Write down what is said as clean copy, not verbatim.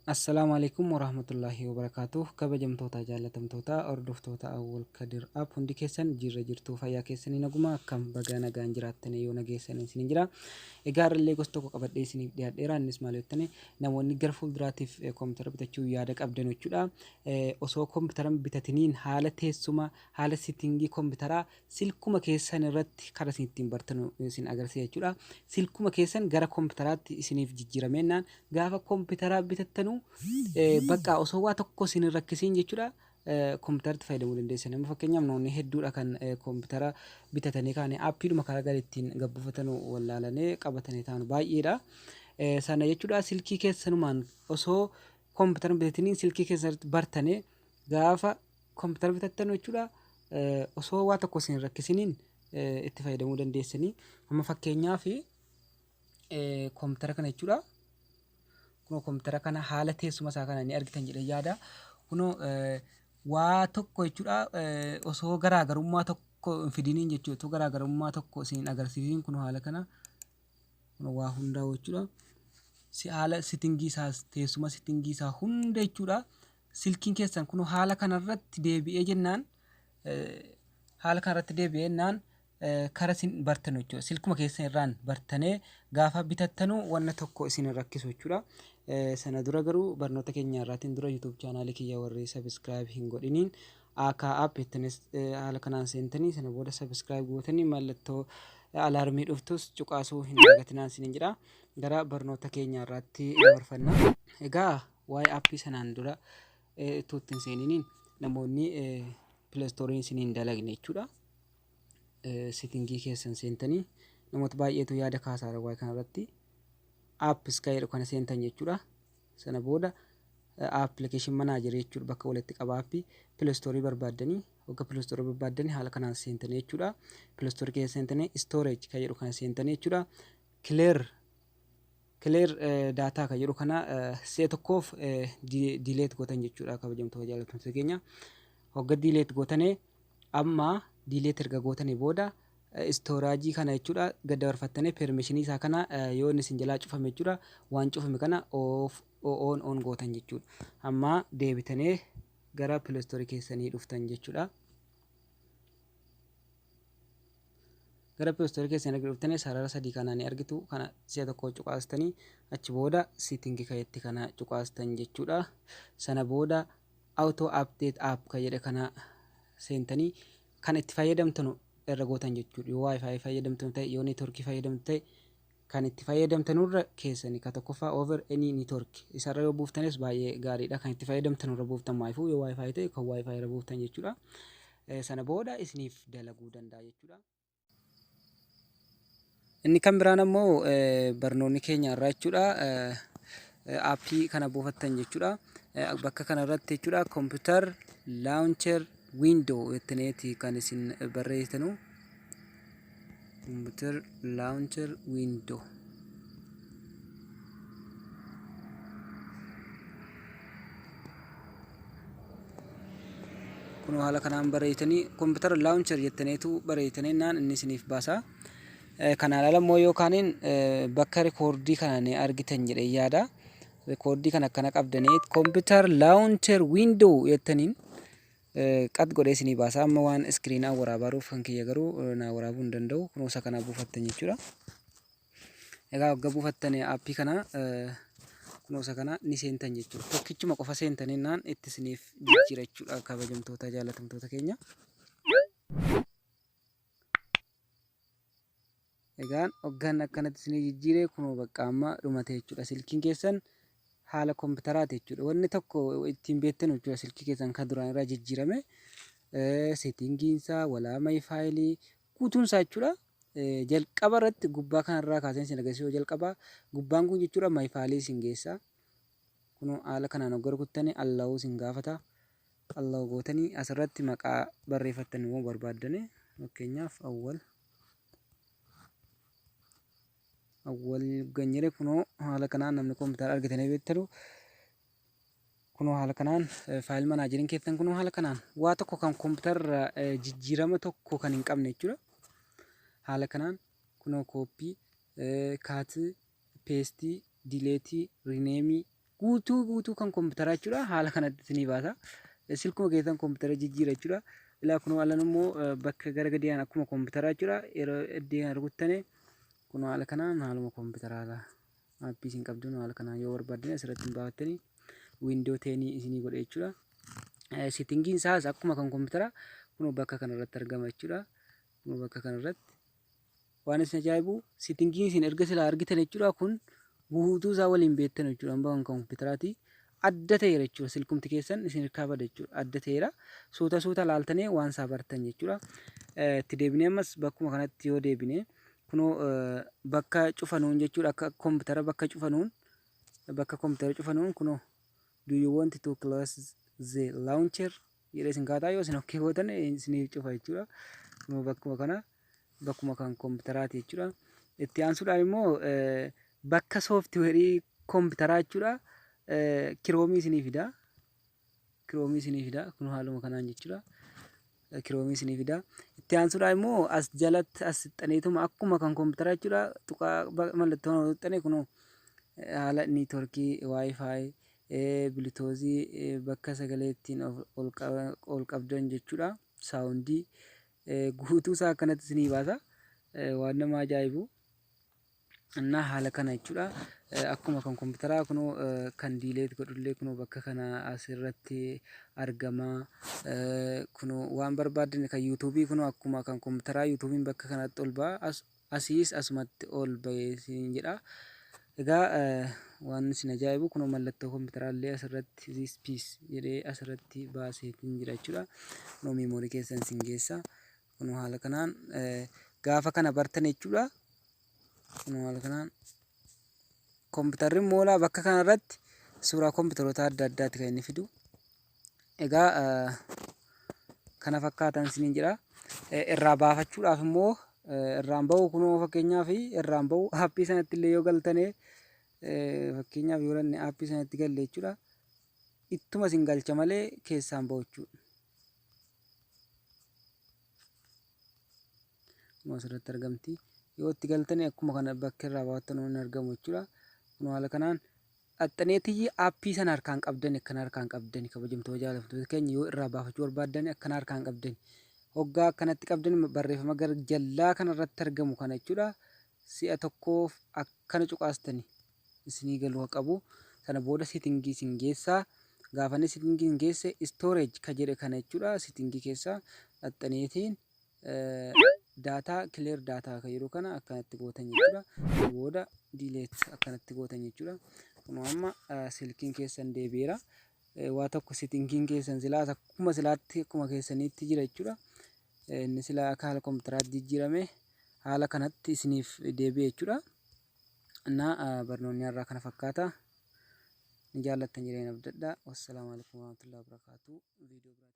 Assalaamu Aleykum Warahmatullaahi Wabarakaatuh Kabajamtoota jaallatamtoota hordoftoota Awwal Kadir App hundi keessan jirra jirtuu fayyaa keessanii naguma akkam bagaa nagaan jiraattanii yoo nageessanii isinin jira. Egaa har'allee gosa tokko qabadhee isiniif dhiyaadheera. Innis maal jettanii namoonni gara fuulduraatiif koompitara bitachuu yaada qabdan jechuudha. Osoo koompitara bitatiniin haala teessuma haala sitingii koompitaraa silkuma keessan irratti karaa isin ittiin bartanu isin agarsiisa jechuudha. Silkuma keessan gara koompitaraatti isiniif jijjiirameennaan gaafa koompitaraa bitattanu bakka osoo waa tokko isin hin rakkisiin jechuudha. Koompitaratti fayyadamuu dandeessan. Amma fakkeenyaaf namoonni hedduudha kan koompitara bitatanii kaanii aappiidhuma karaa gara ittiin gabbufatanu wallaalanii qabatanii taa'an baay'eedha. Sana jechuudha silkii keessanumaan osoo koompitara bitatanii silkii keessatti bartanii gaafa koompitara bitattan jechuudha osoo waa tokko isin hin rakkisiniin itti fayyadamuu dandeessanii. Amma fakkeenyaaf koompitara kana jechuudha. Kunoo koompitara kana haala teessuma isaa kana ni argitan jedhee yaada. Kunoo waa tokko jechuudha osoo garaagarummaa tokko hin fidiniin jechuudha. Osoo garaagarummaa tokko isin hin agarsiisiin kunoo haala kana kunoo waa hundaa'u jechuudha. Si haala sitingii isaas teessuma sitingii isaa hunda jechuudha. Silkiin keessan kunoo haala kanarratti deebi'ee jennaan haala kanarratti deebi'ee jennaan kara isin bartanu jechuudha. Silkuma keessan irraan bartanee gaafa bitattanu wanna tokko isin hin rakkisu jechuudha. Sana dura garuu barnoota keenya irraatiin dura YouTube chaanaalii kiyya warri subscribe hin godhiniin AK app jettanis haala kanaan seentanii sana booda subscribe gootanii mallattoo alaarmii dhuftus cuqaasuu hin dagatinaan isiniin jedha. Gara barnoota keenya irraatti dabarfanna. Egaa waa'ee aappii sanaan dura utuu itti hin seeniniin namoonni pileestooriin isin hin dalagne jechuudha. Sitingii keessan seentanii namoota baay'eetu yaada kaasaara waa'ee kanarratti apps kan jedhu kana seentan jechuudha. Sana booda application manager jechuudha bakka walitti qaba appii pileestoorii barbaaddanii wagga pileestoorii barbaaddanii haala kanaan seentanii jechuudha. Pileestoorii keessa seentanii storage kan jedhu kana seentanii jechuudha. Clear clear data kan jedhu kana si'a tokkoof delete gootan jechuudha kabajamtoota jaallatamtoota keenya. Wagga delete gootanii amma delete erga gootanii booda istoraajii kana jechuudha gad dabarfattanii permishinii isaa kana yoo inni isin jalaa cufame jechuudha waan cufame kana off on on gootan jechuudha. Amma deebitanii gara pileestoorii keessanii dhuftan jechuudha. Gara pileestoorii keessanii erga dhuftanii sarara sadii kana ni argitu kana si'a tokko cuqaastanii achi booda siitingii kayetti kana cuqaastan jechuudha. Sana booda auto update app kan jedhe kana seentanii kan itti fayyadamtanu irra gootan jechuudha. Yoo wifi fayyadamtanu ta'e yoo networkii fayyadamtu ta'e kan itti fayyadamtanurra keessanii ka tokkoffaa over any network isarra yoo buuftanis baay'ee gaariidha. Kan itti fayyadamtanurra buuftan maayifuu yoo wifi ta'e kan wifi irra buuftan jechuudha. Sana booda isiniif dalaguu danda'a jechuudha. Inni kan biraan ammoo barnoonni keenya irraa jechuudha. Aappii kana buufattan jechuudha. Bakka kana irratti jechuudha computer launcher window jettaniiti kan isin barreessitanu. Computer launcher window. Kunoo haala kanaan barreessitanii computer launcher jettaniitu barreessitanii naan inni isiniif baasa. Kanaan ala immoo yookaaniin bakka rikoordii kana ni argitan jedhee yaada. Rikoordii kana akkana qabdanii computer launcher window jettaniin qat godhee isinii baasa. Amma waan iskiriinaa waraabaaruuf kan kiyya garuu naa waraabuu hin danda'u. Kunoo isa kana buufattan jechuudha. Egaa wagga buufattan aappii kana kunoo isa kana ni seentan jechuudha. Tokkichuma qofa seentanii naan itti isiniif jijjiira jechuudha kabajamtoota jaalatamtoota keenya. Egaan hoggaan akkanatti isinii jijjiire kunoo bakka amma dhumate jechuudha. Silkiin keessan haala kompiitaraati jechuudha. Wanni tokko ittiin beektan jechuudha silkii keessan kan duraan irraa jijjiirame seetingiin isaa walaamay faayilii guutuun isaa jechuudha. Jalqaba irratti gubbaa kanarraa kaaseen isin agarsiisuu jalqaba gubbaan kun jechuudha may faayilii isin geessa. Kunoo haala kanaan hogga rukuttanii alla'uu isin gaafata. Alla'uu gootanii asirratti maqaa barreeffattan immoo barbaaddanii fakkeenyaaf awwal awwal ganyere kunoo haala kanaan namni kompiitara argatanii beektanu kunoo haala kanaan faayil manaajeriin keessan kunoo haala kanaan waa tokko kan kompiitarra jijjiirama tokko kan hin qabne jechuudha. Haala kanaan kunoo kooppii, kaatii, peestii, dileetii, rineemii Guutuu guutuu kan kompiitaraa jechuudha. Haala kanatti isinii baasa. Silkuma keessan kompiitara jijjiira jechuudha. Ilaa kunoo alan immoo bakka gara gadiyaan akkuma kompiitaraa jechuudha. Yeroo iddoo rukuttane kunoo haala kanaan haaluma kompiitaraa aappii isin qabduun haala kanaan yoo barbaaddan asirratti hin baafattanii Windows 10 isinii godhe jechuudha. Settingiin isaas akkuma kan kompiitaraa kunoo bakka kanarratti argama jechuudha. Kunoo bakka kanarratti waan isin ajaa'ibu settingiin isin erga silaa argitan jechuudha, kun guutuu isaa waliin beektan jechuudha. Hamba kan kompiitaraati. Adda ta'eera jechuudha. Silkumti keessan isin hirkaa bada jechuudha. Adda ta'eera. Suuta suuta laaltanii waan isaa bartan jechuudha. Itti deebinee ammas bakkuma kanatti yoo deebine, kunoo bakka cufanuun jechuudha. Akka kompiitara bakka cufanuun, bakka kompiitara cufanuun kunoo "Do you want to close the launcher?" jedhee isin kaataa. Yoo isin okay gootan isiniif cufa jechuudha. Kunoo bakkuma kana bakkuma kan kompiitaraati jechuudha. Itti aansuudhaan immoo bakka sooftiweerii kompiitaraa jechuudha. Kiroomii isinii fida. Kiroomii isinii fida. Kun haaluma kanaan jechuudha. Kiroomii isinii fida. Itti aansuudhaan immoo as jalatti as xixxaneetuma akkuma kan kompiitaraa jechuudha. Tuqaa mallattoo tuqxane kunoo haala niitworkii, WiFi, Bluetoothii, bakka sagalee ittiin ol qabdan jechuudha. Soundii guutuu isaa akkanatti isinii baasa. Waan nama ajaa'ibu. Innaa haala kana jechuudha. Akkuma kan kompiitaraa kunoo kan delete godhullee kunoo bakka kana asirratti argama. Kunoo waan barbaaddan kan yuutuubii kunoo akkuma kan kompiitaraa yuutuubiin bakka kanatti ol ba'a. Asiis asumatti ol bahee isin jedha. Egaa waan isin ajaa'ibu kunoo mallattoo kompiitaraa illee asirratti "This PC" jedhee asirratti baaseetiin jira jechuudha. Kunoo memory keessan isin geessa. Kunoo haala kanaan gaafa kana bartan jechuudha. Kunoo haala kanaan kompiitarri moolaa bakka kanarratti suuraa kompiitaroota adda addaati kan inni fidu. Egaa kana fakkaatan isiniin jedha. Irraa baafachuudhaaf immoo irraan bahu kunoo fakkeenyaaf irraan bahu aappii sanatti illee yoo galtane, fakkeenyaaf yoo lanne aappii sanatti galle jechuudha. Ittuma isin galcha malee keessaan bahu jechuudha. Kunoo asirratti argamti. Yoo itti galtane akkuma kana bakka irraa baattan hin argamu jechuudha. Kunoo haala kanaan xaxxaneetii aappii sana harkaan qabdan, akkana harkaan qabdan, kabajamtoota jaallatamtoota keenya, yoo irraa baafachuu barbaaddan akkana harkaan qabdan. Hoggaa akkanatti qabdan barreeffama gara jallaa kanarratti argamu kana jechuudha. Si'a tokkoof akkana cuqaastani isinii galuu qabu. Sana booda settingii isin geessaa. Gaafa inni settingii isin geesse "storage" ka jedhe kana jechuudha. Settingii keessa xaxxaneetiin data, "clear data" kan jedhu kana akkanatti gootan jechuudha. Booda delete akkanatti gootan jechuudha. Kunoo amma silkiin keessan deebi'eera. Waa tokko settingiin keessan silaas akkuma silaatti akkuma keessaniitti jira jechuudha. Inni silaa akka haala kompiitaraatti jijjiirame haala kanatti isiniif deebi'e jechuudha. Innaa barnoonni har'aa kana fakkaata. Ni jaallattan jedheen abdadha. Wassalaamu alaikum warahmatullahi wabarakatuh. Viidiyoo biraatiin.